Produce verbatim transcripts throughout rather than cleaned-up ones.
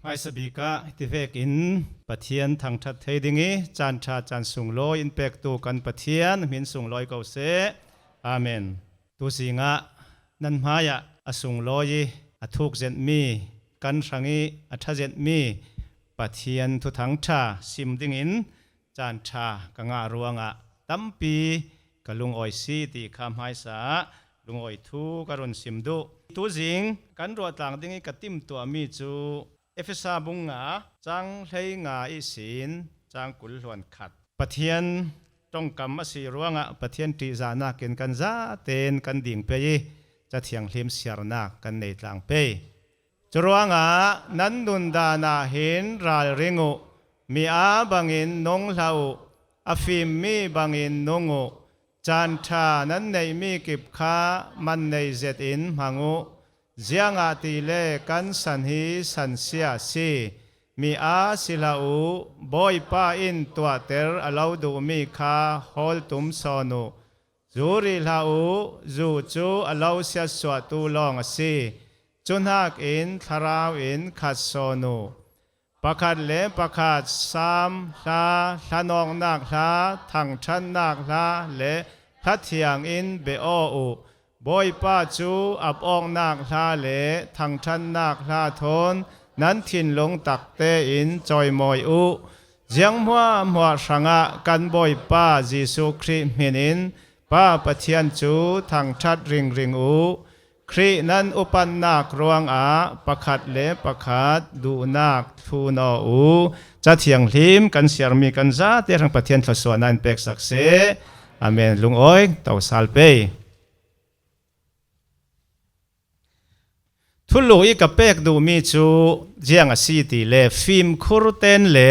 Hmaisa bikah hiti vekin Pathian thangṭhat thei ding i, caan ṭha caan sunglawi in pektu kan Pathian hmin sunglawi ko seh. Amen. Tuzingah nan hmaiah a sunglawi i a thuk zetmi, kan hrang i a ṭha zetmi Pathian thuthang ṭha sim dingin caan ṭha ka ngah ruangah tampi ka lungawi si ti kha hmaisa lungawi thu ka run sim duh. Tuzing kan ruahtlang ding i ka timtuahmi cu Efesa bung nga, cang hleinga ihsin cang kul hluan khat. Pathian ṭongkam a si ruangah Pathian ṭihzahnak in kan zaten kan ding pei i Ca Thianghlim siarnak kan nei tlang pei. Curuangah nan nundan ah hin ralring uh, mi aa bangin nung hlah uh, a fimmi bangin nung uh, caan ṭha nan neihmi kip kha man nei zetin hmang uh, ziangahtile kan san hi sansia a si. Mi aa si hlah uh, Bawipa in tuahter a lo duhmi kha hawl tum sawn uh. Zu rih hlah uh, zu cu a lo siatsuahtu lawng a si. Cu hnakin thlarau in khat sawn uh. Pakhat le pakhat sam hla, hlanawknak hla, thangṭhatnak hla le hla thiang in beh aw uh. Bawipa cu ap awknak hla le thangṭhatnak hla thawn nan thinlung takte in cawimawi uh. Ziang hmuahhmuah hrangah kan Bawipa Jesuh Khrih hmin in Pa Pathian cu thangṭhat ringring uh. Khrih nan upatnak ruangah pakhat le pakhat duhnak thlun aw uh. Ca Thianghlim kan siarmi kan zate hrang Pathian thluasuahnak in peksak seh. Amen. Lungawi to sal pei. Thulu i ka pek duhmi cu ziang a si ti le fimkhur ten le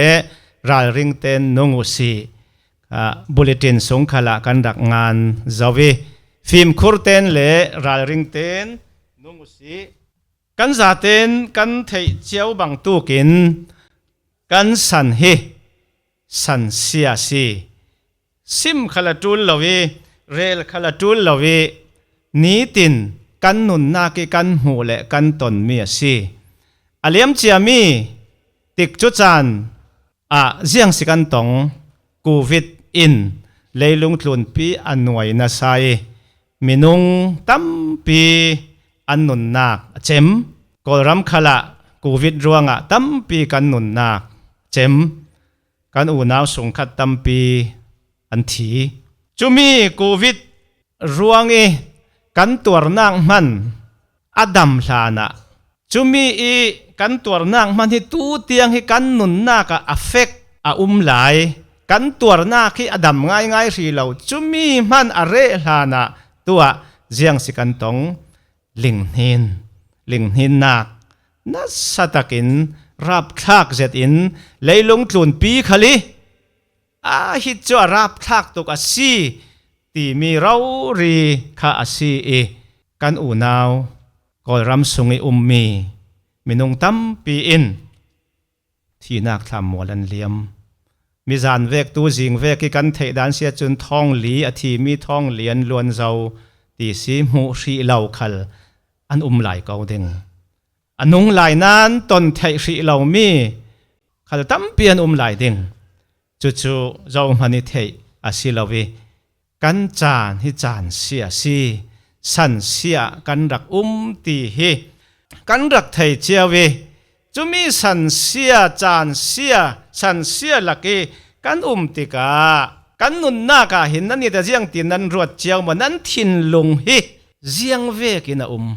ralring ten nung uh si. Ah, bulletin sung khalah kan rak ngan zo i fimkhur ten le ralring ten nung uh si. Kan zaten kan theih cio bangtuk in kan san hi sansia a si. Sim khal a ṭul lo i, rel khal a ṭul lo i, nitin kan nunnak i kan hmuh le kan tonmi a si. A liamciami tikcu caan ah ziang si kan tong, Covid in leilung tlunpi a nuai nasa i, minung tampi an nunnak a cem. Kawlram khalah Covid ruangah tampi kan nunnak cem. Kan unau sungkhat tampi an thi. Cumi Covid ruang i kan tuarnak hman a dam hlanah, cumi i kan tuarnak hman hi tu tiang hi kan nunnak ah a fek a um lai. Kan tuarnak hi a dam ngaingai hrih lo. Cumi hman a reh hlanah tuah ziang si kan tong. Linghnin, linghninnak nasa takin rapthlak zetin leilung tlunpi khal i, a hi cu a rapthlak tuk a si timi rori kha a si i, kan unau Kawlram sung i ummi minung tampi in thihnak thlam mual an liam. Mizan vek, tuzing vek i kan theih dan si ahcun thawngli a thimi thawngli an luan zo ti si, hmuh hrih lo khal an um lai ko ding. A nung lai nain ton theih hrih lomi khal tampi an um lai ding. Cucu zohman i theih a si lo i, kan caan hi caan sia a si, san sia kan rak um ti hi kan rak thei cio i, cumi san sia, caan sia, san sia lak i kan um tikah kan nunnak ah hin nan it a ziangtin nan ruat cio maw? Nan thinlung hi ziang vekin a um?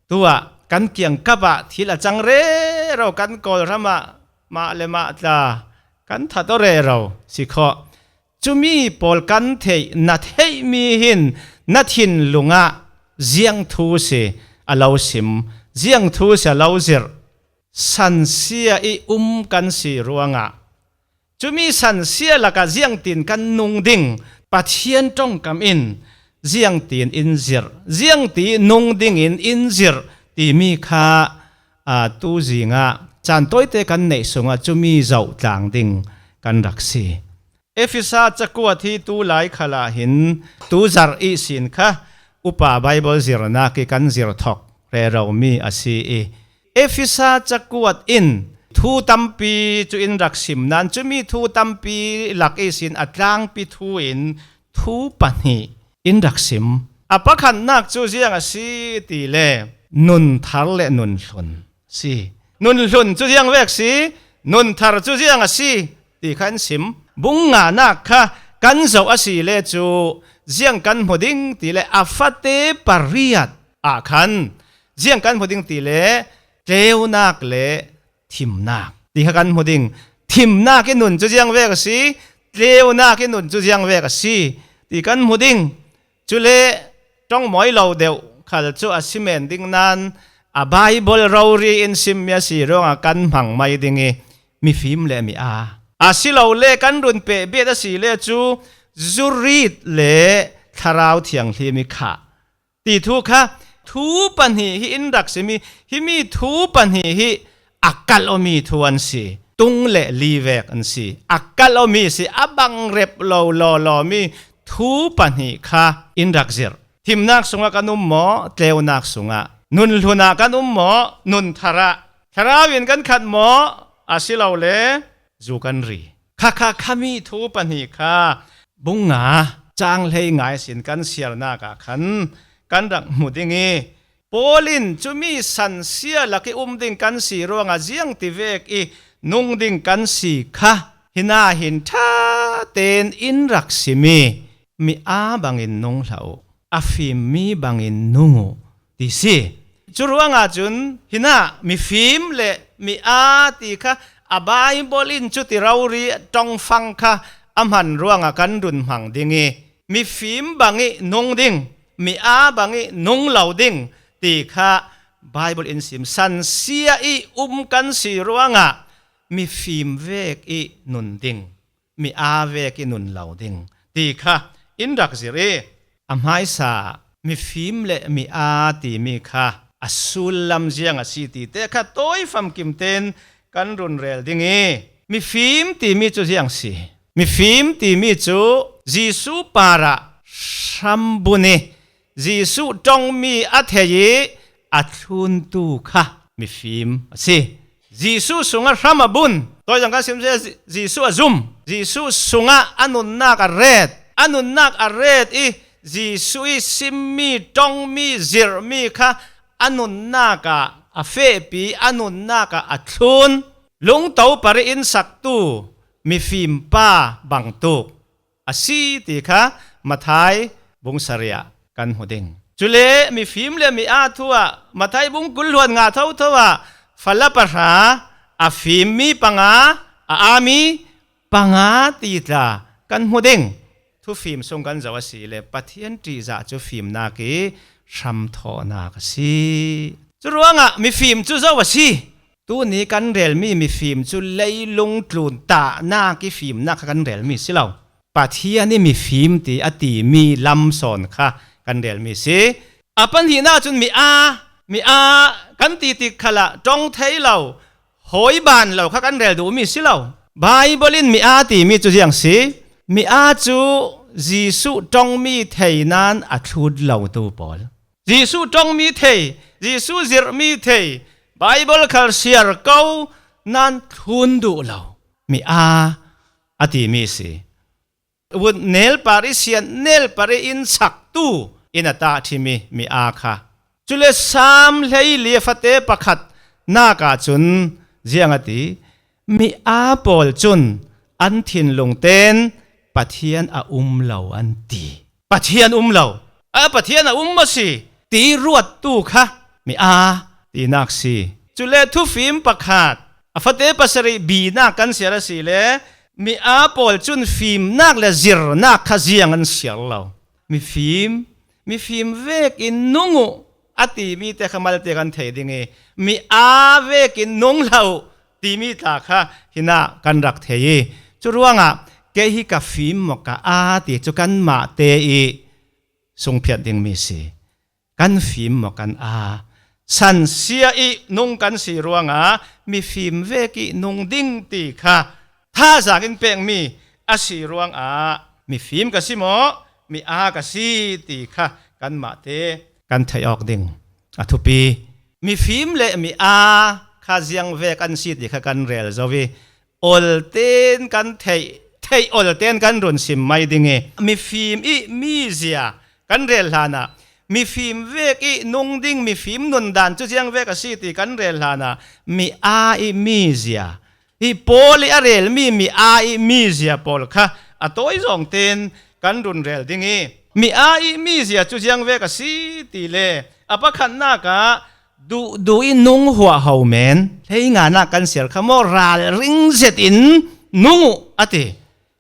Tuah kan kiangkap ah thil a cang rero, kan Kawlram ah mah le mah tla kan that aw rero si khawh. Cumi pawl kan theih, na theihmi hin na thinlung ah ziang thu si a lo sim, ziang thu si a lo zirh, san sia i um kan si ruangah, cumi san sia lakah ziangtin kan nung ding, Pathian ṭongkam in ziangtin in zirh, ziangti nung dingin in zirh timi kha, aa, tuzing ah caan tawite kan neih sungah cumi zoh tlang ding kan rak si. Efesa cakuat hi tu lai khal ah hin tu zarh ihsin kha upa Baibal zirnak i kan zir thok reromi a si i, Efesa cakuat in thu tampi cu in rak sim nain cumi thu tampi lak ihsin a tlangpi thu in thu pahnih in rak sim. A pakhatnak cu ziang a si ti le nun thar le nun hlun si. Nun hlun cu ziang vek si, nun thar cu ziang a si ti kha in sim. Bung nganak kha kan zoh a si le cu ziang kan hmu ding ti le a fate pariat ah khan ziang kan hmu ding ti le tleunak le thimnak ti kha kan hmu ding. Thimnak i nun cu ziang vek a si, tleunak i nun cu ziang vek a si ti kan hmu ding. Cule ṭong mawi lo deuh khal cu a si men ding nain a Baibal rori in simmi a si ruangah kan hmang mai ding i mifim le mi aa a si lo le kan run pehbiat a si le cu zurit le Thlarau Thianghlim i khah ti thu kha thu pahnih hi in rak simi, himi thu pahnih hi a kalh awmi thu an si. Tung le li vek an si. A kalh awmi si, a bangrep lo lawlawmi thu pahnih kha in rak zirh. Thimnak sungah kan um maw, tleunak sungah? Nun hlunah kan um maw, nun tharah? Thlarau in kan khat maw, a si lo le zu kan ri? Khakha khami thu pahnih kha bung nga cang hlei ngai sin kan siarnak ah khan kan rak hmu ding i, Paul in cumi sansia lak i um ding kan si ruangah ziang ti vek i nung ding kan si kha hina hin ṭha tein in rak simi mi aa bangin nung hlah uh, a fimmi bangin nung uh ti si. Cu ruangah cun hinah mifim le mi aa ti kha a Baibal in cuti rori ṭongfang kha a hman ruangah kan run hmang ding i mifim bangih nung ding, mi aa bangih nung lo ding ti kha Baibal in sim. Sansia i um kan si ruangah mifim vek i nun ding, mi aa vek i nun lo ding ti kha in rak zirh i a hmaisa mifim le mi aa timi kha a sullam ziang a si ti te kha tawi famkim tein kan run rel ding i mifim timi cu ziang si. Mifim timi cu Jesuh parah hram bun i Jesuh ṭongmi a thei i a thluntu kha mifim a si. Jesuh sungah hram a bun. Tawi zong kan sim seh, Jesuh a zum. Jesuh sungah a nunnak a ret. A nunnak a ret i Jesuh i simmi, ṭongmi, zirhmi kha a nunnak ah a fehpi, a nunnak ah a thlun. Lungto pari in saktu mifim pa bangtuk a si ti kha Matthai bung sarih ah kan hmu ding. Cule mifim le mi aa thu ah Matthai bung kul hluan nga thotho ah fala pahra a fimmi panga, a aami panga ti tla kan hmu ding. Thufim sung kan zoh a si le Pathian ṭihzah cu fimnak i hramthawhnak a si. Cu ruangah mifim cu zo a si. Tuni kan relmi mifim cu leilung tlun tahnak i fimnak kha kan relmi si lo. Pathian i mifim ti a timi lam sawn kha kan relmi si. A pahnihnak cun mi aa, mi aa kan ti tik khalah ṭong thei lo, hawi ban lo kha kan rel duhmi si lo. Baibal in mi aa timi cu ziang si? Mi aa cu Jesuh ṭongmi thei nain a thlut lotu pawl. Jesuh ṭongmi thei, Jesuh zirhmi thei, Baibal khal siar ko nain thlun duh lo mi aa a timi si. Vut nel pari sian nel pari in saktu in a tahṭhimi mi aa kha. Cule Sam hleili a fate pakhat nak ah cun ziang a ti, mi aa pawl cun an thinlung ten Pathian a um lo an ti. Pathian um lo, a Pathian a um a si ti ruattu kha mi aa tinak si. Cule thufim pakhat, a fate pasarih binak kan siar a si le mi aa pawl cun fimnak le zirnak kha ziang an siar lo. Mifim, mifim vekin nung uh a timi te kha malte kan thei ding i mi aa vekin nung hlah uh timi tla kha hinah kan rak thei i cu ruangah kei hi ka fim maw ka aa ti cu kanmah te i sungphiat dingmi si. Kan fim maw kan aa? Sansia i nung kan si ruangah mifim vek i nung ding ti kha thazaang in pekmi a si ruangah mifim ka si maw mi aa ka si ti kha kanmah te kan theih awk ding a thupi. Mifim le mi aa kha ziang vek an si ti kha kan rel zo i, olten kan theih, theih olten kan run sim mai ding i, mifim i mizia kan rel hlanah, mifim vek i nung ding, mifim nundan cu ziang vek a si ti kan rel hlanah, mi a i mizia, i Paul i a rel mi mi a i mizia pawl kha a tawi zawngten kan run rel ding i, mi a i mizia cu ziang vek a si ti le, a pakhatnak ah, duhduh i nung huahho men, hleinganak kan siar kha maw, ralring zetin nung uh a ti.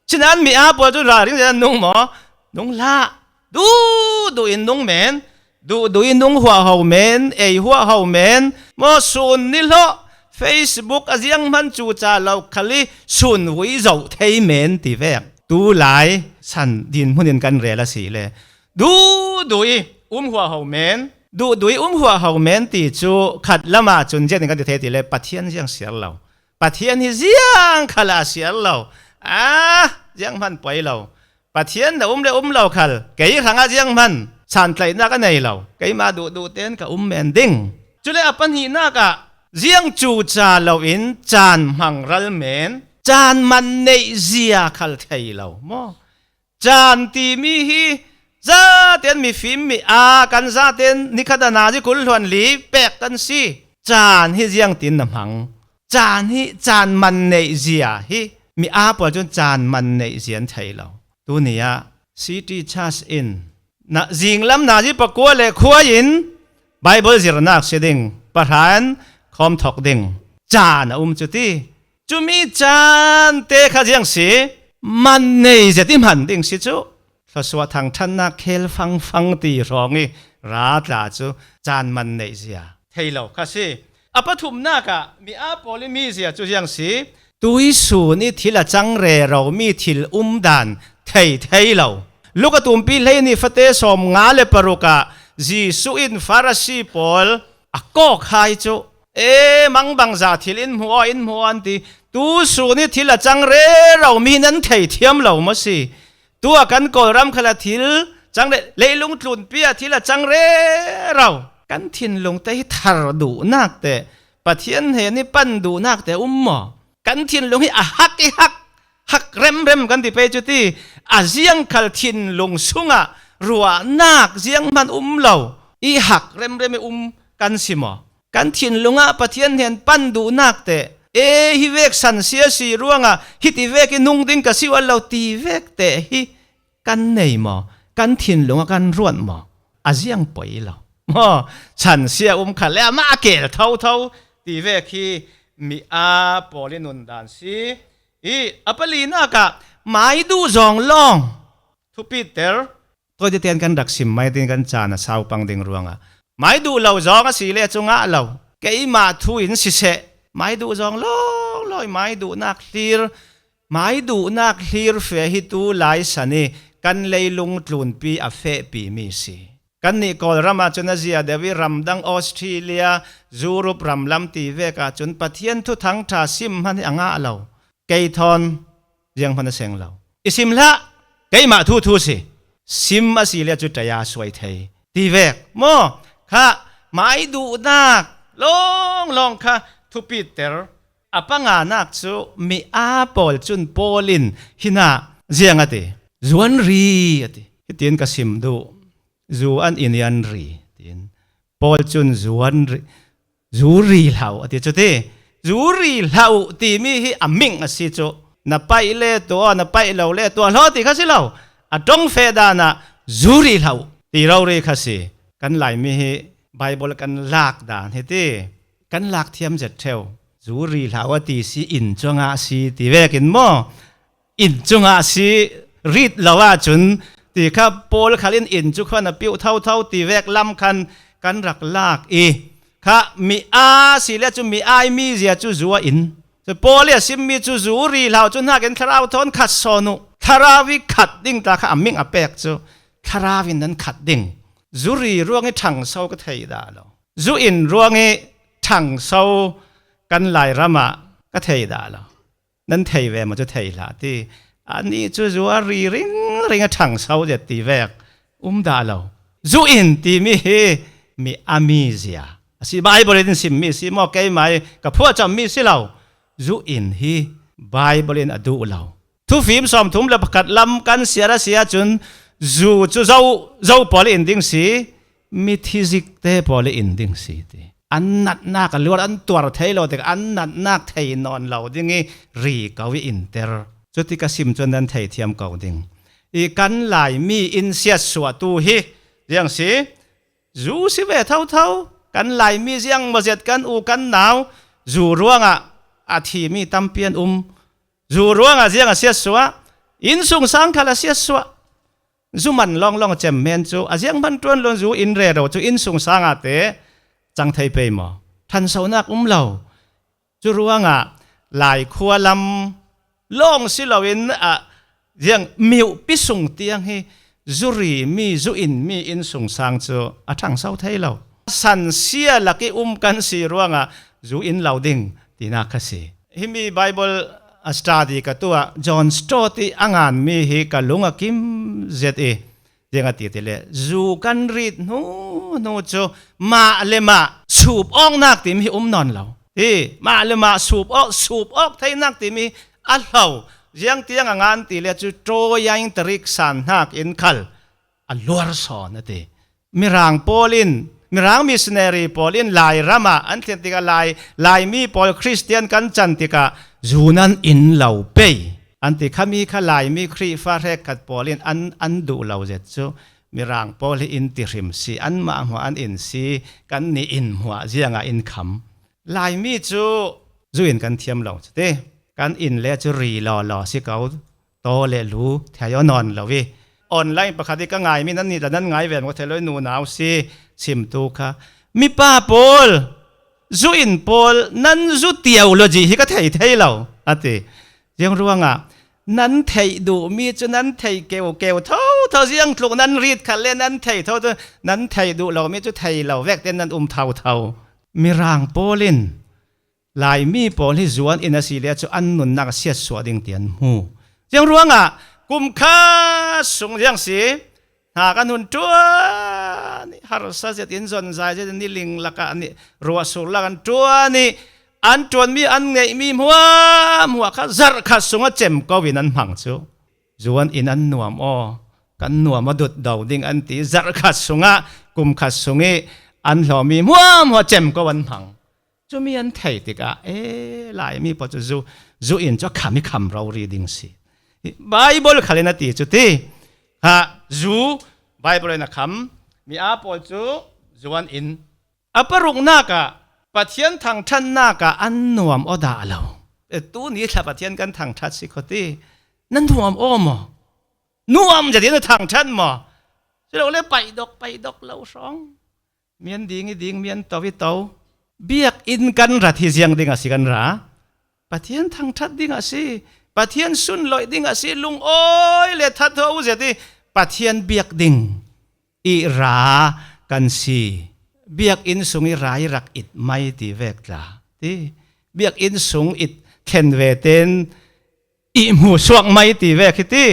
Sinan mi a pawl cu ralring zetin nung maw? Nung hlah. Duhduh in nung men, duhduh i nung huahho men, ei huahho men, maw, sun ni hlawh, Facebook a ziang hman cuca lo khal i sun vui zoh thei men ti vek. Tu lai san dinhmun in kan rel a si le, duhduh i um huahho men, duhduh i um huahho men ti cu khat lamah cun ziatin kan ti thei ti le, Pathian ziang siar lo. Pathian hi ziang khal a siar lo. Ah, ziang hman poi lo. Pathian na um le um lo khal, kei hrangah ziang hman santlaihnak a nei lo. Keimah duhduh ten ka um men ding. Cule a pahnihnak ah, ziang cuca loin caan hmang ral men, caan man neih zia khal thei lo maw? Caan timi hi zaten mifim mi a kan zaten nikhat a nazi kul hluan li pek kan si. Caan hi ziangtin na hmang? Caan hi, caan man neih zia hi mi a pawl cun caan man neih zia an thei lo. Tuni ah City Church in na zinglam nazi pakua le khua in Bible zirnak si ding, pahran khawm thok ding caan a um cu ti. Cumi caan te kha ziang si, man nei zia ti hman ding si cu. Thluasuah thangṭhatnak khel fangfang ti hrawng i ra tla cu caan man neih zia thei lo kha si. A pathumnak ah mi a pawl i mizia cu ziang si, tuisun i thil a cang rero mi thil umdan thei thei lo. Luka tumpi hleihnih fate sawmnga le paruk ah Jesuh in Farasi pawl a kawkhai cu, e, mangbangza thil in hmu aw, in hmu aw an ti. Tuisun i thil a cang rero mi nan thei thiam lo maw si? Tu a kan Kawlram khal a thil cang le, leilung tlunpi ah thil a cang rero. Kan thinlung te hi thar duhnak te, Pathian hnen i pan duhnak te um maw? Kan thinlung hi a hak i hak, hak remrem kan ti pei cu ti, a ziang khal thinlung sungah ruahnak ziang hman um lo i hak remrem i um kan si maw? Kan thinlung ah Pathian hnen pan duhnak te, e, hi vek sansia si ruangah hiti vek i nung ding ka si ual lo ti vek te hi kan nei maw? Kan thinlung ah kan ruat maw? A ziang poi lo maw? Sansia um kha le amah a kel thotho ti vek hi mi a pawl i nundan si. I a palinak ah mai duh zawng lawng thupiter. Tawite ten kan rak sim mai ding, kan caan a sau pang ding ruangah, mai duh lo zawng a si le cu ngah lo. Keimah thu in siseh, mai duh zawng lawnglawng, mai duhnak hlir, mai duhnak hlir fe hi tu lai san i kan leilung tlunpi a fehpi mi si. Kannih Kawlram ah cun a zia deuh i ramdang Australia, Europe ram lam ti vek ah cun Pathian thuthang ṭha sim hman hi a ngah lo. Kei thawn ziang hman a seng lo. I sim hlah, keimah thu thu si. Sim a si le cu taya suai thei ti vek maw? Kha mai duhnak lawnglawng kha thupiter. A panganak cu mi a pawl cun Paul in hinah ziang a ti, zuan ri a ti. Hitin ka sim duh. Zu an in i an ri, tiin. Paul cun zuan ri, zu ri hlah uh a ti cu ti. Zu ri hlah uh timi hi a ming a si cu. Na paih le tuah, na paih lo le tuah hlaw ti kha si lo. A ṭong feh dan ah zu ri hlah uh ti rori kha si. Kan Laimi hi Bible kan lak dan hi ti. Kan lak thiam zet ṭheu. Zu ri hlah uh a ti si, in cu a ngah si ti vekin maw? In cu a ngah si, rit lo ahcun ti kha Paul khal in in cu khuan a piuh thotho ti vek lam khan kan rak lak i, kha mi a si le cu mi a i mizia cu zu a in. Cu Paul i a simmi cu zu ri hlah uh cu hnakin thlarau thawn khat sawn uh. Thlarau i khat ding ta kha a ming a pek cu thlarau in nan khat ding. Zu ri ruang i ṭhangso ka thei dah lo. Zu in ruang i ṭhangso kan Lairam ah ka thei dah lo. Nan thei ve maw cu thei hlah ti. Anih cu zu a ri ringring a ṭhangso zet ti vek um dah lo. Zu in timi hi mi a mizia A si Bible in sim mi si maw, keimah ka phuahcam mi si lo. Zu in hi Bible in a duh lo. Thufim sawmthum le pakhat lam kan siar a si ahcun zu cu zo, zo pawl in ding si, mithizikte pawl in ding si ti. An natnak a luar an tuar thei lo tikah an natnak thei nawn lo ding i ri ko i inter. Cuti ka sim cun nan thei thiam ko ding. I kan Laimi in siatsuahtu hi ziang si, zu si ve thotho, kan Laimi ziang maw ziat kan u kan nau, zu ruangah a thimi tampi an um. Zu ruangah ziang a siatsuah, innsungsang khal a siatsuah. Zu man lawnglawng a cem men cu, a ziang hman ṭuan lo zu in rero cu innsungsang ah te cang thei pei maw? Ṭhansonak um lo. Cu ruangah laikhua lam lawng si loin a ziang miuhpi sung tiang hi zu rimi, zu inmi innsungsang cu a ṭhangso thei lo. Sansia lak i um kan si ruangah zu in lo ding tinak kha si. Himi Bible a study ka tuah John Stott i a nganmi hi ka lung a kim zet i, ziang a ti ti le, zu kan rit hnu hnu cu mah le mah sup awknak timi hi um nawn lo. Hi mah le mah sup awk, sup awk theinak timi a hlo. Ziang tiang a ngan ti le cu ṭawiain tarik san hnak in khal a luar sawn a ti. Mirang pawl in, Mirang missionary pawl in Lai ram ah an thlen tikah Lai, Laimi pawl Khristian kan can tikah zu nan in lo pei an ti. Khami kha Laimi Khrihfa hrekkhat pawl in an, an duh lo zet cu Mirang pawl hi in ti hrim si, anmah hmuah an in si, kan nih in hmuah ziangah in kham. Laimi cu zu in kan thiam lo cu ti. Kan in le cu ri lawlaw si ko. Taw le lu thei aw nawn lo i online pakhat i ka ngaimi nan nih tla nan ngai ve maw ka thei lo i nunau si simtu kha. Mipa pawl, zu in pawl, nan zu theology hi ka thei thei lo a ti. Ziang ruangah nan theih duhmi cu nan theih keu keu thotho, ziang tluk nan rit khat le nan thei thotho, nan theih duh lomi cu thei lo vek tein nan um thotho. Mirang pawl in Laimi pawl hi zuan in a si le cu an nunnak a siatsuah ding ti an hmu. Ziang ruangah kum khat sung ziang si, hna kan hun ṭuan i harsa zet in zonzai zet in niling lakah nih ruahsur lak an ṭuan i an ṭuanmi an ngeihmi hmuahhmuah kha zarh khat sungah cem ko in an hmang cu. Zuan in an nuam aw, kan nuam aw dut do ding an ti. Zarh khat sungah kum khat sung i an hlawmi hmuahhmuah cem ko an hmang. Cumi an thei tikah, e, Laimi pawl cu zu, zu in cu a kham i kham rori ding si. Bible khal in a ti cu ti. Ha, zu, Bible in a kham, mi aa pawl cu zuan in. A paruknak ah, Pathian thangṭhatnak ah an nuam aw dah lo. E, tu ni thla Pathian kan thangṭhat si kho ti. Nan nuam aw maw? Nuam zet in a thangṭhat maw? Si lo le paidok, paidok lo hrawng. Mian ding i ding, mian to i to. Biakinn kan rat hi ziang ding a si kan ra. Pathian thangṭhat ding a si. Pathian sunloih ding a si. Lungawi le thatho zet i Pathian biak ding i ra kan si. Biakinn sung i ra i rak it mai ti vek tla. Ti. Biakinn sung it thlen ve ten i hmu suak mai ti vek hi ti.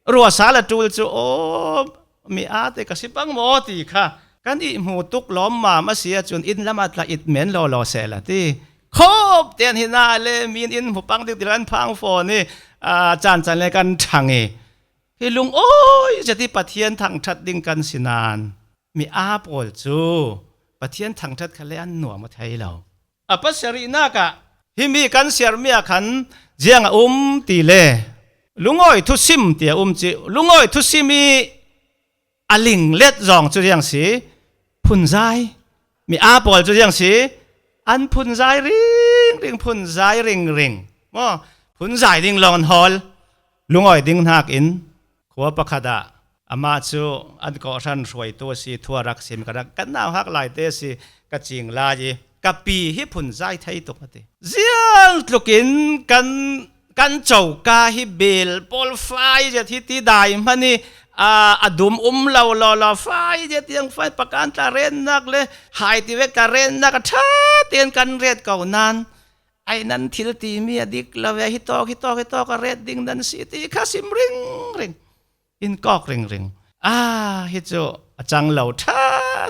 Ruahsal a ṭul cu, aw, mi aa te ka si pang maw ti kha. Kan i hmu tuk lawmmam a si ahcun inn lam ah tla it men lawlaw sehla ti. Khawp tein hi na le min in hmu pang ding ti kan phang fawn i, aa, caan caan le kan ṭhang i. Hi lungawi zet i Pathian thangṭhat ding kan si nain mi aa pawl cu Pathian thangṭhat kha le an nuam aw thei lo. A pasarihnak ah himi kan siarmi ah khan ziang a um ti le lungawi thusim ti a um ci. Lungawi thusim i a linglet zong cu ziang si, phunzai. Mi aa pawl cu ziang si, an phunzai ringring, phunzai ringring. Maw, phunzai ding lawng an hawl. Lungawi ding hnakin khua pakhat ah amah cu an kawhhran hruaitu a si, thu a rak sim, ka rak, kan nauhak lai te a si, ka cing lai i ka pi hi phunzai thei tuk a ti. Ziang tlukin kan, kan coka hi bel pawl fai zet hi ti dai hman i, aa, a dum um lo lawlaw fai zet tiang fai pakan tla retnak le hai ti vek tla retnak a ṭha tein kan ret ko nain ai nan thil timi a dik lo ve, hi tawk, hi tawk, hi tawk a ret ding nan si ti kha sim ringring. In kawk ringring. Ah, hi cu a cang lo ṭha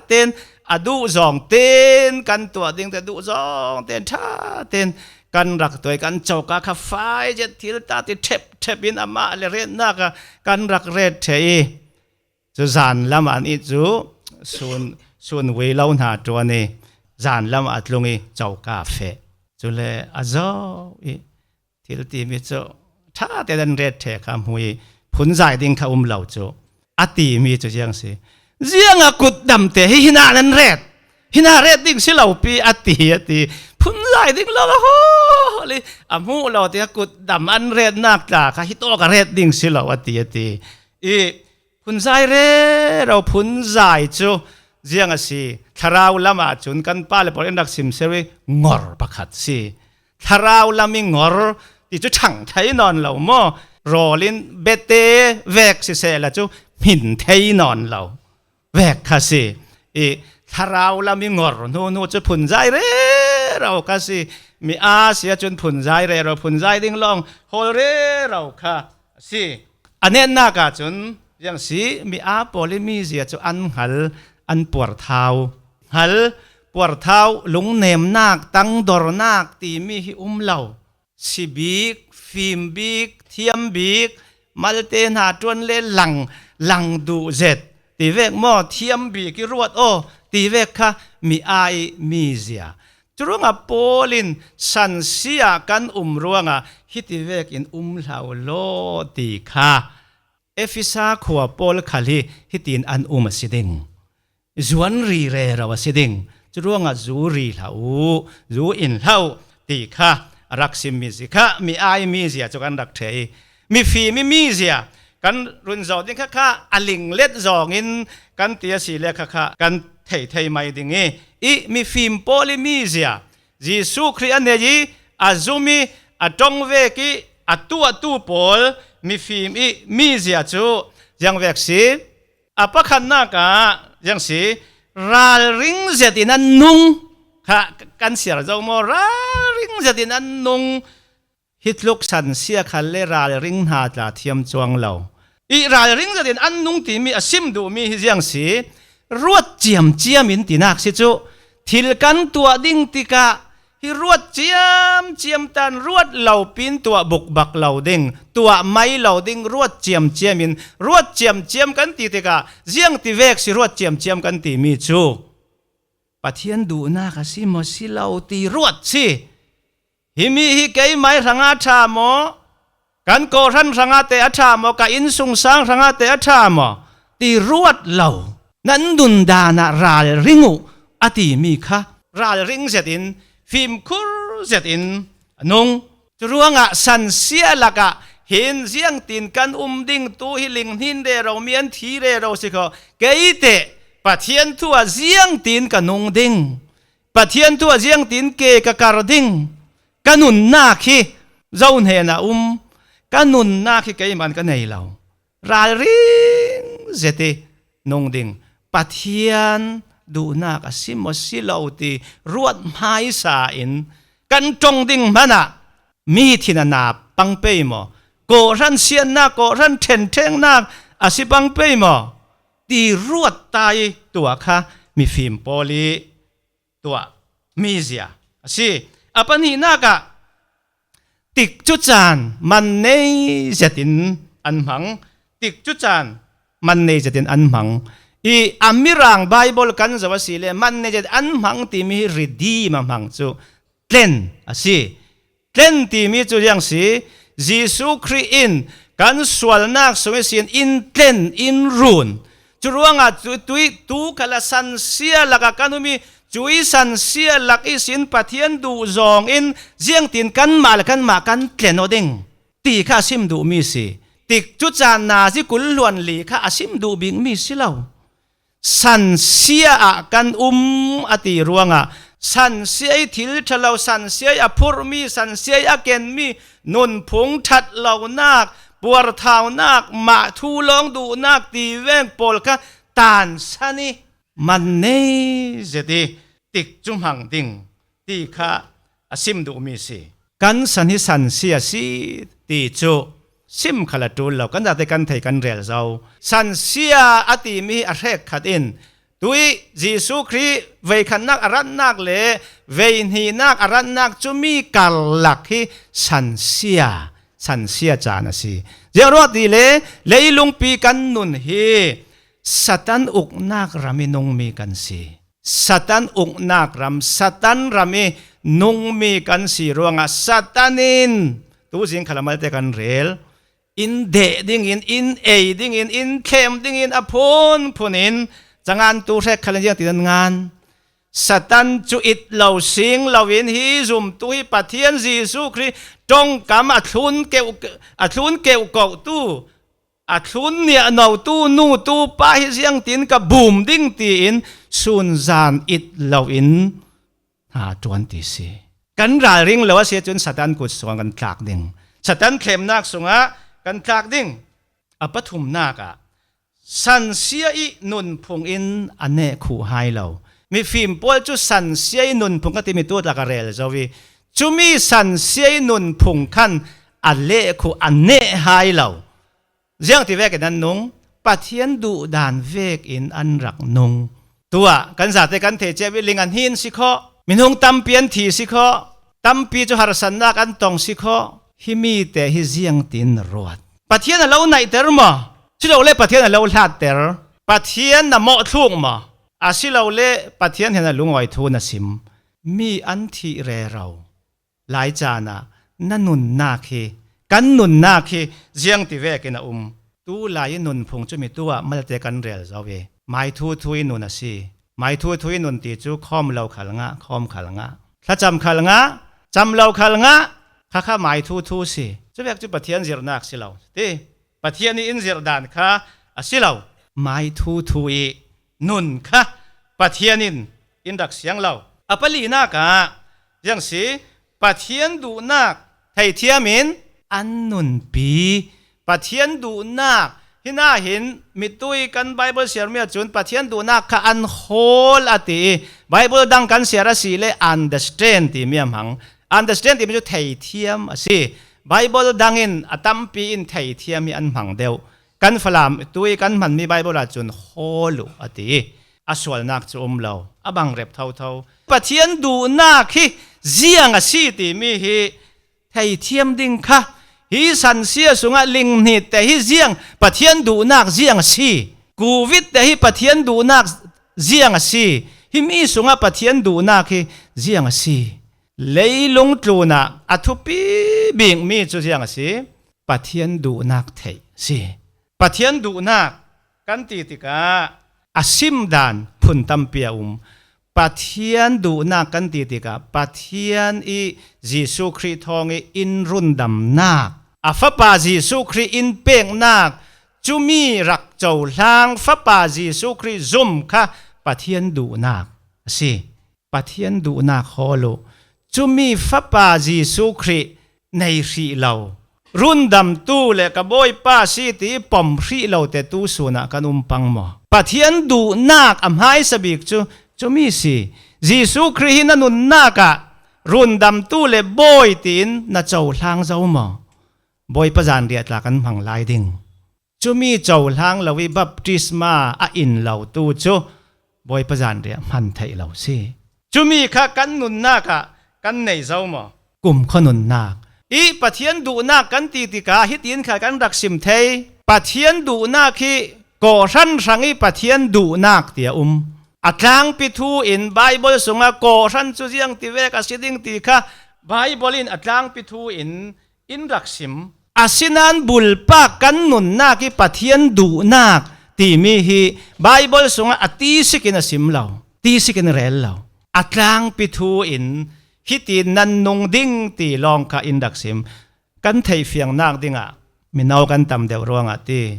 tein a duh zawng ten kan tuah ding te, duh zawng ten, ṭha ten kan rak tuah i, kan choka kha fai zet thil ta ti ṭhep ṭhep in amah le retnak a kan rak ret ṭheh i, chu zan lam an i chu sun, sun vui lo hna ṭuan i, zan lam a tlung i choka feh. Cule a zo i, thil timi cu ṭha te nan ret ṭheh kha hmu i, phunzai ding kha um lo cu a timi cu ziang si. Ziang a kut dam te hi hina nan ret, hina ret ding si lo pi a ti, a ti. Phunzai ding lo a hawl i, a hmuh lo te kut dam an retnak tla kha hi tawk a ret ding si lo a ti, a ti. I phunzai rero, phunzai cu ziang a si. Thlarau lam ah cun kan pa le pawl in rak sim ser i ngor pakhat si. Thlarau lam i ngor ti cu ṭhang thei nawn lo maw? Rawl in bete vek sisehla cu hmin thei nawn lo vek kha si. I thlarau lam i ngor hnu hnu cu phunzai rero kha si. Mi aa si ahcun phunzai rero, phunzai ding lawng hawl rero kha si. A netnak ah cun ziang si, mi aa pawl i mizia cu an hngal, an puarthau. Hngal, puarthau, lungnemnak, tangdornak timi hi um lo. Si bik, fim bik, thiam bik, malte hna ṭuan le lang, lang duh zet ti vek maw, thiam bik i ruat aw ti vek kha mi aa i mizia. Curuangah Paul in sansia kan um ruangah hiti vekin um hlau law ti kha Efesa khua pawl khal hi hitin an um a si ding. Zuan ri rero a si ding. Curuangah zu ri hlah u, zu in hlah u ti kha a rak simmi si kha mi aa i mizia cu kan rak ṭheh i, mifim i mizia kan run zawh ding kha kha a linglet zawngin kan ti a si le kha kha kan thei thei mai ding i, i mifim pawl i mizia Jesuh Khrih a nei i a zum i a ṭong vek i a tuahtu pawl mifim i mizia cu ziang vek si. A pakhatnak ah ziang si, ralring zetin an nung kha kan siar zo maw? Ralring zetin an nung. Hi tluk sansia khal le ralring hna tla thiam cuang lo. I ralring zetin an nung timi a sim duhmi hi ziang si, ruat ciamciam in tinak si cu, thil kan tuah ding tikah hi ruat ciamciam tan, ruat lo pin tuah bukbak lo ding, tuah mai lo ding, ruat ciamciam in, ruat ciamciam kan ti tikah ziang ti vek si ruat ciamciam kan timi cu? Pathian duhnak a si maw si lo ti ruat si. Hi mi hi keimai hrangah ṭha maw? Kan kawhhran hrangah te a ṭha maw? Ka innsungsang hrangah te a ṭha maw? Ti ruat lo. Nan nundan ah ralring uh a timi kha ralring zetin, fimkhur zetin a nung. Curuangah sansia lakah hin ziangtin kan um ding, tu hi linghnin rero mi an thi rero si kho. Kei teh Pathian thu ah ziangtin ka nung ding, Pathian thu ah ziangtin ke ka kar ding, ka nunnak hi zo hnen a um, ka nunnak hi keimah ka nei lo. Ralring zet i nung ding, Pathian duhnak a si maw si lo ti ruat hmaisa in kan ṭong ding hmanah mi thin a na pang pei maw? Kawhhran siannak, kawhhran ṭhenṭhengnak a si pang pei maw? Ti ruat ta i tuah kha mifim pawl i tuah mizia a si. A pahnihnak ah tikcu caan man nei zetin an hmang. Tikcu caan man nei zetin an hmang. I a Mirang Bible kan zoh a si le man nei zetin an hmang timi hi redeem a hmang cu tlen a si. Tlen timi cu ziang si, Jesuh Khrih in kan sualnak sung ihsin in tlen, in run. Curuangah tu, tu, tu khalah sansia lakah kan um i, cui sansia lak ihsin Pathian duh zawng in ziangtin kanmah le kanmah kan tlen aw ding ti kha a sim duhmi si. Tikcu caan nazi kul hluan li kha a sim duh bikmi si lo. Sansia ah kan um a ti ruangah sansia i thil ṭha lo, sansia i a phurhmi, sansia i a kenmi, nunphung ṭhat lonak, puarthaunak, mah thu lawng duhnak ti veng pawl kha tansan i man nei zet i tikcu hmang ding ti kha a sim duhmi si. Kan san hi sansia si ti cu sim khal a ṭul lo, kan zate kan thei kan rel zo. Sansia a timi hi a hrekkhat in Tui Jesu Khrih veikhatnak a ratnak le veihnihnak a ratnak cumi karlak hi sansia, sansia caan a si. Ziang ruat ti le leilungpi kan nun hi Satan uknak ram i nungmi kan si. Satan uknak ram, Satan ram i nungmi kan si ruangah Satan in tuzing khalamalte kan rel in deh dingin, in ei dingin, in thlem dingin a phunphun in cangan tu hrek khalin ziang tinan ngan. Satan cu it lo sing loin hi zumtu hi Pathian Jesu Khrih ṭongkam a thlun keuh, a thlun keuhkohtu, a thlun niahnotu nu tu pa hi ziangtin ka bum ding tiin sunzan it loin hna ṭuan ti si. Kan ralring lo a si ahcun Satan kut sungah kan tlak ding. Satan thlemnak sungah kan tlak ding. A pathumnak ah sansia i nunphung in a neh khuh hai lo. Mifim pawl cu sansia i nunphung ka timi tu tlak a rel zo i cumi sansia i nunphung khan a leh khuh, a neh hai lo. Ziang ti vekin an nung? Pathian duhdan vekin an rak nung. Tuah kan zate kan thei cia i ling an hin si kho, minung tampi an thi si kho, tampi cu harsatnak an tong si kho. Himi te hi ziangtin ruat? Pathian a lo naihter maw? Silole Pathian a lo hlatter? Pathian a mawhthluk maw? Asilole Pathian hin a lungawi thu na sim? Mi an thih rero lai caan ah na nunnak hi, kan nunnak hi ziang ti vekin a um? Tu lai i nunphung cumi tu ah malte kan rel zo i mai thu thu i nun a si. Mai thu thu i nun ti cu khawm lo khal ngah, khawm khal ngah, thlacam khal ngah, cam lo khal ngah, kha kha mai thu thu si. Cuvek cu Pathian zirhnak si lo ti. Pathian i in zirh dan kha a si lo. Mai thu thu i nun kha Pathian in in rak siang lo. A palinak ah ziang si? Pathian duhnak theithiam in an nunpi. Pathian duhnak hi nain mitui kan Bible siarmi ahcun Pathian duhnak kha an hawl a ti i Bible dang kan siar a si le understand timi a hmang. Understand timi cu theithiam a si. Bible dang in a tampi in theithiam hi an hmang deuh. Kan Falam tu i kan hmanmi Bible ahcun hawl uh a ti i a sualnak cu um lo, a bang rep thotho. Pathian duhnak hi ziang a si timi hi theithiam ding kha, hi sansia sungah ling hnit te hi ziang, Pathian duhnak ziang a si. Covid te hi Pathian duhnak ziang a si. Himi sungah Pathian duhnak hi ziang a si. Leilung tlunah a thupi bikmi cu ziang a si? Pathian duhnak theih a si. Pathian duhnak kan ti tikah a simdan phun tampi a um. Pathian duhnak kan ti tikah Pathian i Jesuh Khrih thawng i in rundamnak, a Fapa Jesuh Khrih in peknak, cumi rak cohlang Fapa Jesuh Khrih zum kha Pathian duhnak a si. Pathian duhnak hawl uh. Cumi Fapa Jesuh Khrih nei hrih lo, rundamtu le ka Bawipa si ti pom hrih lo te tu sun ah kan um pang maw? Pathian duhnak a hmaisa bik cu cumi si. Jesuh Khrih hi na nunnak ah rundamtu le Bawi tiin na cohlang zo maw? Bawipa zanriah tla kan hmang lai ding. Cumi cohlang lo i baptisma a in lo tu cu Bawipa zanriah hman theih lo si. Cumi kha kan nunnak ah kan nei zo maw? Kumkhua nunnak i Pathian duhnak kan ti tikah hitin kha kan rak sim thei. Pathian duhnak hi kawhhran hrang i Pathian duhnak ti a um. A tlangpi thu in Baibal sungah kawhhran cu ziang ti vek a si ding ti kha Baibal in a tlangpi thu in in rak sim. Asinain bulpak kan nunnak i Pathian duhnak timi hi Baibal sungah a tisikin a sim lo, tisikin a rel lo. A tlangpi thu in hitin nan nung ding ti lawng kha in rak sim. Kan theihfiangnak dingah mino kan tam deuh ruangah ti,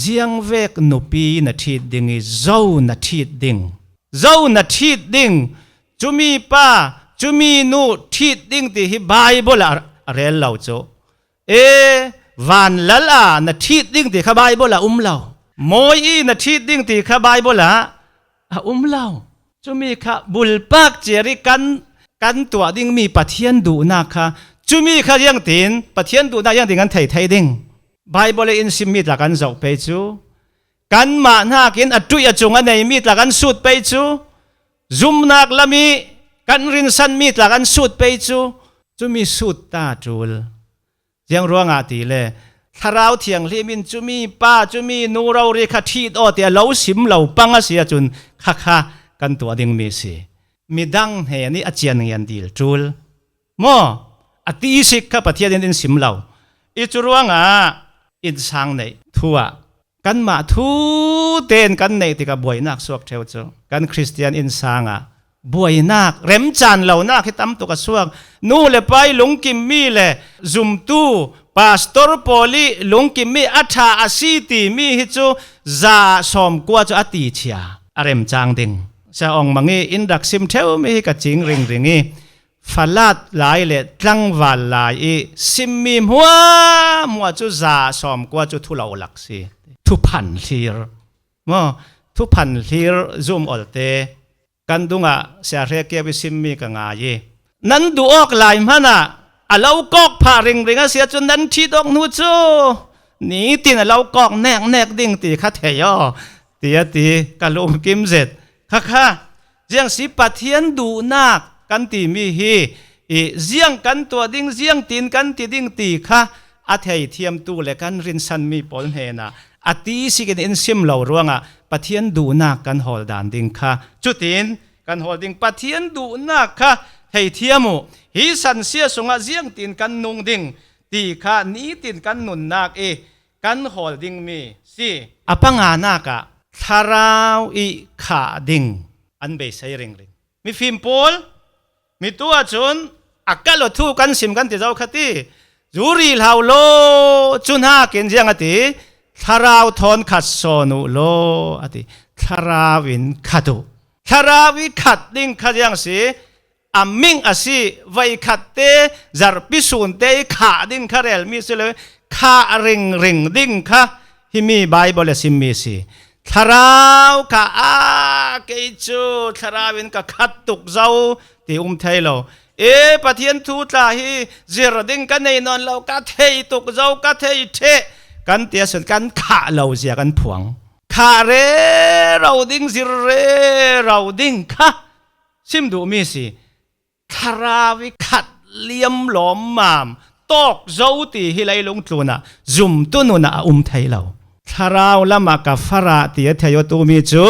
ziangvek nupi na ṭhit ding i zo na ṭhit ding, zo na ṭhit ding, cumi pa, cumi nu ṭhit ding ti hi Baibal ah a rel lo cu. E, vanlal ah na ṭhit ding ti kha Baibal ah um lo. Mawi i na ṭhit ding ti kha Baibal ah a um lo. Cumi kha bulpak ciar i kan, kan tuah dingmi Pathian duhnak kha, cumi kha ziangtin, Pathian duhnak ziangtin kan thei thei ding. Baibal in simmi tla kan zoh pei cu, Kanmah hnakin a tuih a cung a nei mi tla kan sut pei cu, zumnak lam i kan rinsan mi tla kan sut pei cu, cumi sut ta ṭul. Ziang ruangah ti le, Thlarau Thianghlim in cumi pa, cumi nu rori kha ṭhit aw tiah lo sim lo pang a si ahcun, khakha kan tuah dingmi si. Midang hnen i a cianngian dil ṭul. Maw? A ti sik kha Pathian in in sim lo. I cu ruangah innsang neih thu ah kanmah thu tein kan neih tikah buainak suak ṭheu cu. Kan Khristian innsang ah buainak, remcan lonak hi tam tuk a suak. Nu le pa i lungkimmi le zumtu, pastor pawl i lungkimmi a ṭha a si timi hi cu za sawmkua cu a tichia a remcang ding. Sia Aung Mang i in rak sim ṭheumi hi ka cing ringring i, Falat lai le tlangval lai i simmi hmuahhmuah cu za sawmkua cu thu lo lak si. Thuphan hlir. Maw? Thuphan hlir zum olte kan dungah Sia Hre Kio i simmi ka ngai i, nan duh awk lai hmanah a lo kawk phah ringring a si ahcun nan ṭhit awk hnu cu nitin a lo kawk neknek ding ti kha thei aw, ti a ti. Ka lungkim zet. Khakha, ziang si Pathian duhnak kan timi hi i, ziang kan tuah ding, ziangtin kan ti ding ti kha a theithiamtu le kan rinsanmi pawl hnenah a ti sikin in sim lo ruangah Pathian duhnak kan hawl dan ding kha. Cutin kan hawl ding Pathian duhnak kha theithiam uh. Hi sansia sungah ziangtin kan nung ding ti kha nitin kan nunnak i kan hawl dingmi si. A panganak ah thlarau i khah ding an beisei ringring. Mifim pawl, mi tu ahcun a kal aw thu kan sim kan ti zo kha ti. Zu ri hlau law, cu hnakin ziang a ti, thlarau thawn khat sawn uh law, a ti. Thlarau in khat uh. Thlarau i khat ding kha ziang si, a ming a si, voi khat te, zarhpi sun te i khah ding kha relmi si lo, khah ringring ding kha himi Baibal a simmi si. Thlarau kha a, kei cu thlarau in ka khat tuk zo ti um thei lo. E, Pathian thu tla hi zir ding ka nei nawn lo, ka thei tuk zo, ka thei ṭheh kan ti ahcun kan khah lo zia kan phuang. Khah rero ding, zir rero ding kha sim duhmi si. Thlarau i khat liam lawmmam tawk zo ti hi leilung tlunah zumtu nunah a um thei lo. Thlarau lamah ka farah ti a thei awtu mi cu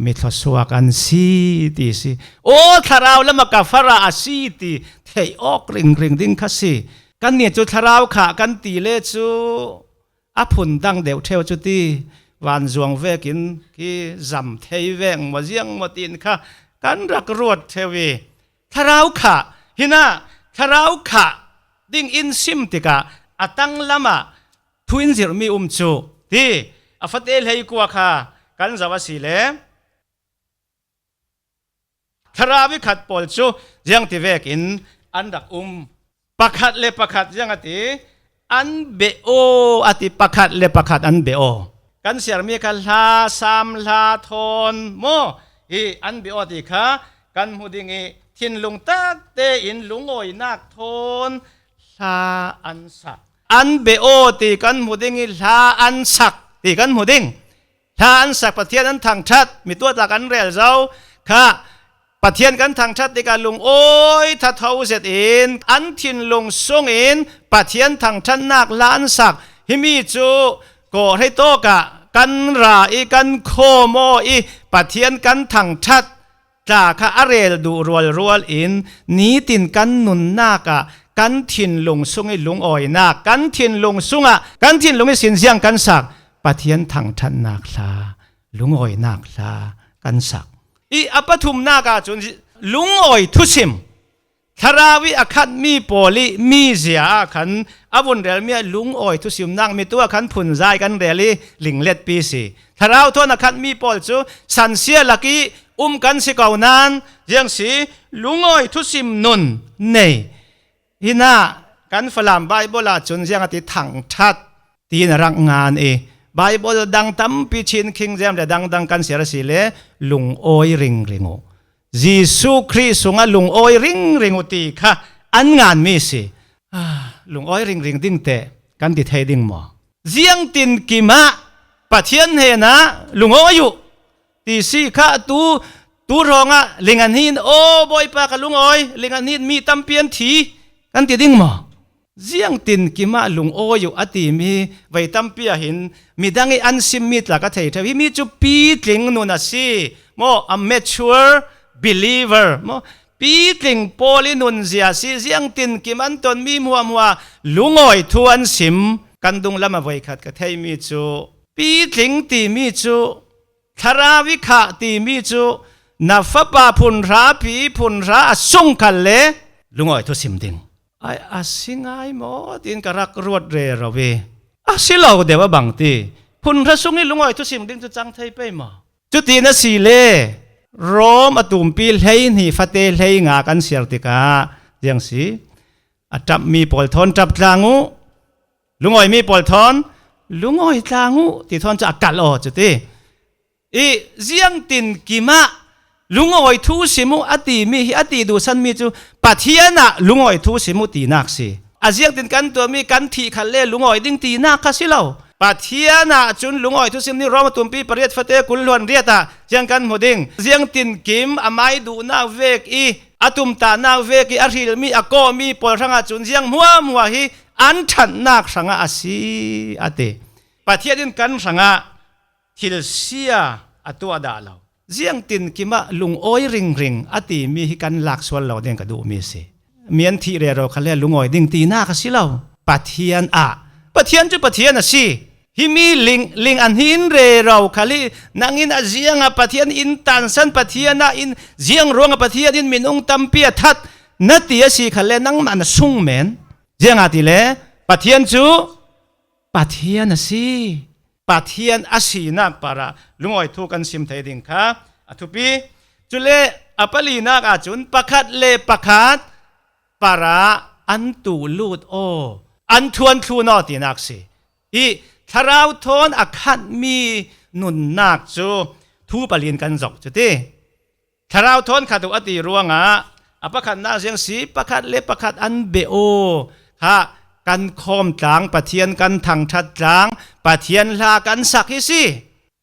mi thluasuak an si ti si. Aw, thlarau lamah ka farah a si ti theih awk ringring ding kha si. Kannih cu thlarau khah kan ti le cu a phundang deuh ṭheu cu ti, vanzuang vekin khi zam thei veng maw ziang maw tiin kha kan rak ruat ṭheu i, thlarau khah, hinah thlarau khah ding in sim tikah a tanglam ah thu in zirhmi um cu ti a fate hleikua kha kan zoh a si le. Thlarau i khat pawl cu ziang ti vekin an rak um. Pakhat le pakhat ziang a ti, an beh aw a ti, pakhat le pakhat an beh aw. Kan siarmi kha hla, sam hla thawn maw hi an beh aw ti kha kan hmu ding i, thinlung tak tein lungawinak thawn hla an sak. An beh aw ti kan hmu ding i, hla an sak ti kan hmu ding. Hla an sak, Pathian an thangṭhat, mi tuah tla kan rel zo kha. Pathian kan thangṭhat tikah lungawi thatho zetin an thinlung sungin Pathian thangṭhatnak hla an sak. Himi cu kawhhreitawk ah kan ra i kan khawm aw i Pathian kan thangṭhat tla kha a rel duh rualrual in nitin kan nunnak ah kan thinlung sung i lungawinak, kan thinlung sungah kan thinlung ihsin ziang kan sak, Pathian thangṭhatnak hla, lungawinak hla kan sak. I a pathumnak ah cun lungawi thusim, Thlarau i a khatmi pawl i mizia ah khan a vun relmi ah lungawi thusimnak mi tu ah khan phunzai kan rel i lingletpi si. Thlarau thawn a khatmi pawl cu sansia lak i um kan si ko nain ziang si, lungawi thusim nun nei. Hinah kan Falam Baibal ah cun ziang a ti, thangṭhat tiin a rak ngan i, Baibal dang tampi, Chin King James le dangdang kan siar a si le, lungawi ringring uh. Jesuh Khrih sungah lungawi ringring uh ti kha an nganmi si. Ah, lungawi ringring ding teh kan ti thei ding maw? Ziangtin kimah Pathian hnenah lungawi uh ti si kha tu, tu hrawngah ling an hin, "Aw, Bawipa, ka lungawi, ling an hin, mi tampi an thi," kan ti ding maw? Ziangtin kimah lungawi uh a timi vei tampi ah hin midang ih an simmi tla ka thei ṭheu. Himi cu pitling nun a si maw, a mature believer maw, pitling pawl ih nunzia a si. Ziangtin kim an tonmi hmuahhmuah lungawi thu an sim. Kan dunglam a voikhat ka theihmi cu pitling timi cu, thlarau ih khah timi cu, na fapa phunhra pi phunhra a sung khalle lungawi thu sim ding. Ai, a si ngai maw tiin ka rak ruat rero ih, a si lo deuh a bang ti. Phunhra sung ih lungawi thu sim ding cu cang thei pei maw? Cuti na si le Rom a tumpi hleihnih fate hleinga kan siar tikah ziang si? A ṭapmi pawl thawn ṭap tlang uh, lungawimi pawl thawn lungawi tlang uh ti thawn cu a kalh aw cuti. Ih ziangtin kimah lungawi thu sim uh a timi hi, a ti duhsanmi cu Pathian ah lungawi thu sim uh tinak si. A ziangtin kan tuahmi kan thih khalle lungawi ding tinak kha si lo. Pathian ah cun lungawi thu sim ding. Rom a tumpi pariat fate kul hluan riat ah ziang kan hmu ding. Ziangtin kim amai duhnak vek ih a tumtahnak vek ih a hrilmi a kawhmi pawl hrangah cun ziang hmuahhmuah hi an ṭhatnak hrangah a si, a ti. Pathian in kan hrangah thil sia a tuah dah lo. Ziangtin kimah lungawi ringring a timi hi kan lak sual lo ding ka duhmi a si. Mi an thih rero khalle lungawi ding tinak a si lo. Pathian ah, Pathian cu Pathian a si. Himi ling, ling an hin rero khal hi nang in a ziangah Pathian in tansan, Pathian ah in ziang ruangah Pathian in minung tampi a that na ti a si khalle nangmah na sung men. Ziangahtile Pathian cu Pathian a si. Pathian a sinak parah lungawi thu kan sim thei ding kha a thupi. Cule a palinak ahcun pakhat le pakhat parah an tuh lut aw, an thuanthlun aw tinak si. Ih thlarau thawn a khatmi nunnak cu thu pali in kan zoh cuti. Thlarau thawn khat uh a ti ruangah a pakhatnak ziang si, pakhat le pakhat an beh aw kha kan khawm tlang, Pathian kan thangṭhat tlang, Pathian hla kan sak hi si.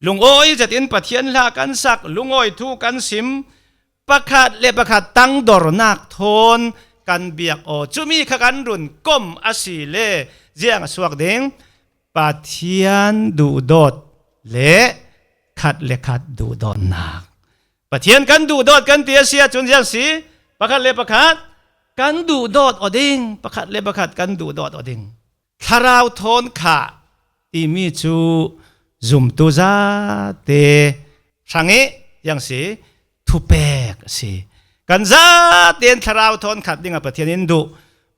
Lungawi zetin Pathian hla kan sak, lungawi thu kan sim, pakhat le pakhat tangdornak thawn kan biak aw. Cumi kha kan run kom a si le ziang a suak ding? Pathian duhdawt le khat le khat duhdawtnak. Pathian kan duhdawt kan ti a si ahcun ziang si, pakhat le pakhat kan duhdawt aw ding, pakhat le pakhat kan duhdawt aw ding. Thlarau thawn khah timi cu zumtu zate hrangih ziang si, thupek a si. Kan zaten thlarau thawn khat dingah Pathian in duh.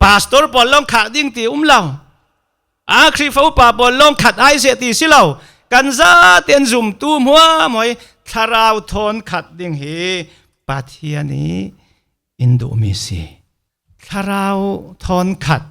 Pastor pawl lawng khah ding ti um lo. A Khrihfa upa pawl lawng khat ai seh ti si lo. Kan zaten zumtu hmuahhmuah ih thlarau thawn khat ding hi Pathian ih in duhmi si. Thlarau thawn khat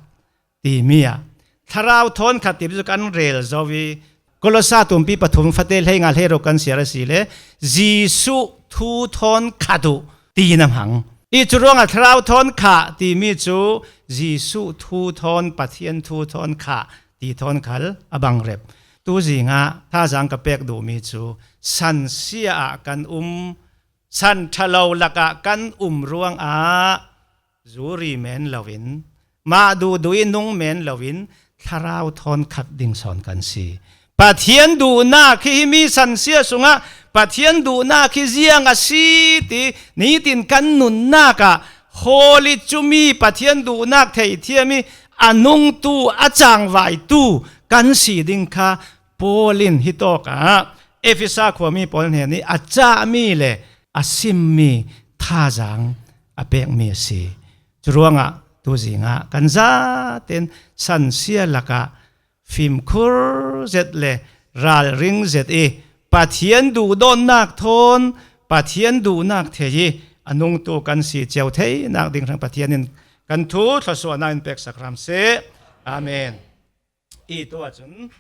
timi ah, thlarau thawn khat timi cu kan rel zo ih, Kolosa tumpi pathum fate hleinga hleiruk kan siar a si le, Jesuh thu thawn khat uh ti na hmang. Ih cu ruangah thlarau thawn khah timi cu Jesuh thu thawn, Pathian thu thawn khah ti thawn khal a bang rep. Tuzingah thazaang ka pek duhmi cu sansia ah kan um, san ṭha lo lakah kan um ruangah zuri men loin, mah duhduh ih nung men loin thlarau thawn khat ding sawn kan si. Pathian duhnak hi himi sansia sungah Pathian duhnak hi ziang a si ti nitin kan nunnak ah hawl ih cumi Pathian duhnak theithiam ih a nungtu, a cangvaitu kan si ding kha Paul in hitawkah Efesa khuami pawl hnenih a cahmi le a simmi thazaang a pekmi a si. Curuangah tuzingah kan zaten sansia lakah fimkhur zet le ralring zet ih Pathian duhdawtnak thawn Pathian duhnak thei ih a nungtu kan si cio theinak ding hrang Pathian in kan thu thluasuahnak in peksak hram seh. Amen. Ih tu ahcun